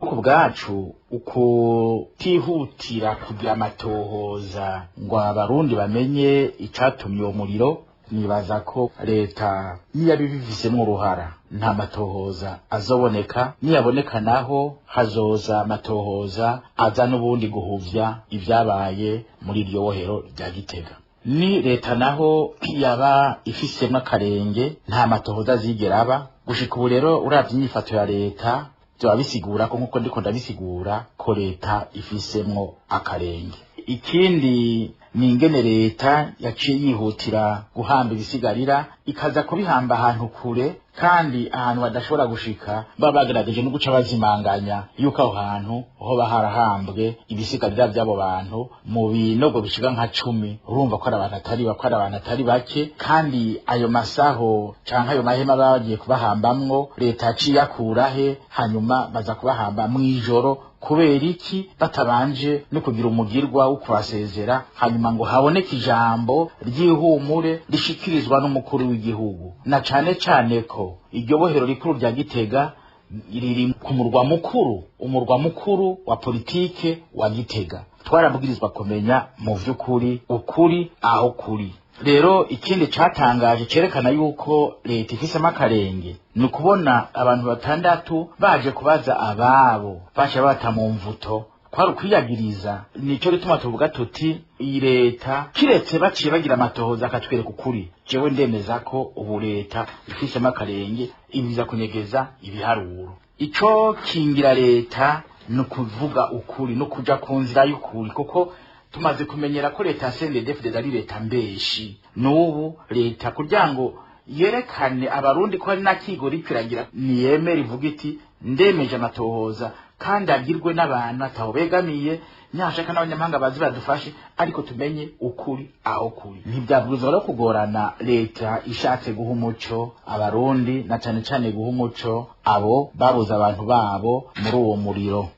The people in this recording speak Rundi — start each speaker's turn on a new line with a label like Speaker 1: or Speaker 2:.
Speaker 1: Ku bwacu, ukutihutira kugira amatohoza ngo Abarundi bamenye icatumye uwo muriro, nibaza ko leta niyo abibifisemwo uruhara nta matohoza azoboneka. Niyaboneka naho, hazoza amatohoza aza n'ubundi guhuvya ivyabaye muri iryo bohero rya Gitega. Ni leta naho yaba ifisemwo akarenge, nta matohoza azigera aba. Gushika ubu rero, uravye inyifato ya leta, vyoba bisigura ko, nkuko ndiko ndabisigura, ko leta ifisemwo akarenge. Ikindi ni ingene leta yaciye yihutira guhamba ibisigarira, ikaza kubihamba ahantu kure kandi ahantu badashobora gushika. Baba bagerageje no guca bazimanganya yuko aho hantu hoba harahambwe ibisigarira by'abo bantu mu binogo bishika nka 10. Urumva ko ari abantu atari ko ari abantu atari bake. Kandi ayo masaho canke ayo mahema baba bagiye kubahambamwo, leta yaciye akurahe? Hanyuma baza kubahamba mw'ijoro kubera iki, batabanje no kugira umugirwa wo kubasezera, hanyuma ngo haboneke ijambo ry'ihumure rishikirizwa n'umukuru w'igihugu, na cane cane ko iryo bohero rikuru rya Gitega riri ku murwa mukuru, umurwa mukuru wa politike wa Gitega? Twarabwirizwa kumenya mu vy'ukuri ukuri aho kuri. Rero ikindi catangaje cerekana yuko leta ifisemo akarenge ni ukubona abantu batandatu baje kubaza ababo baca bata mu mvuto. Kwari ukwiyagiriza. Nico gituma tuvuga tuti iyi leta, kiretse baciye bagira amatohoza akatwereka ukuri, jewe ndemeza ko ubu leta ifisemo akarenge, ibiza kunyegeza ibiharuro. Ico kingira leta ni ukuvuga ukuri no kuja ku nzira y'ukuri, kuko tumaze kumenyera ko leta ya CNDD-FDD ari leta mbeshi. N'ubu leta, kugira ngo yerekane Abarundi ko hari n'akigori kiragira, niyemere ivuga iti: "Ndemeje amatohoza kandi agirwe n'abantu ataho begamiye, nyashaka n'abanyamahanga bazi badufashe, ariko tumenye ukuri aho kuri." Ntibyabwirizwa rero kugorana leta ishatse guha umuco Abarundi, na cane cane guha umuco abo babuze abantu babo muri uwo muriro.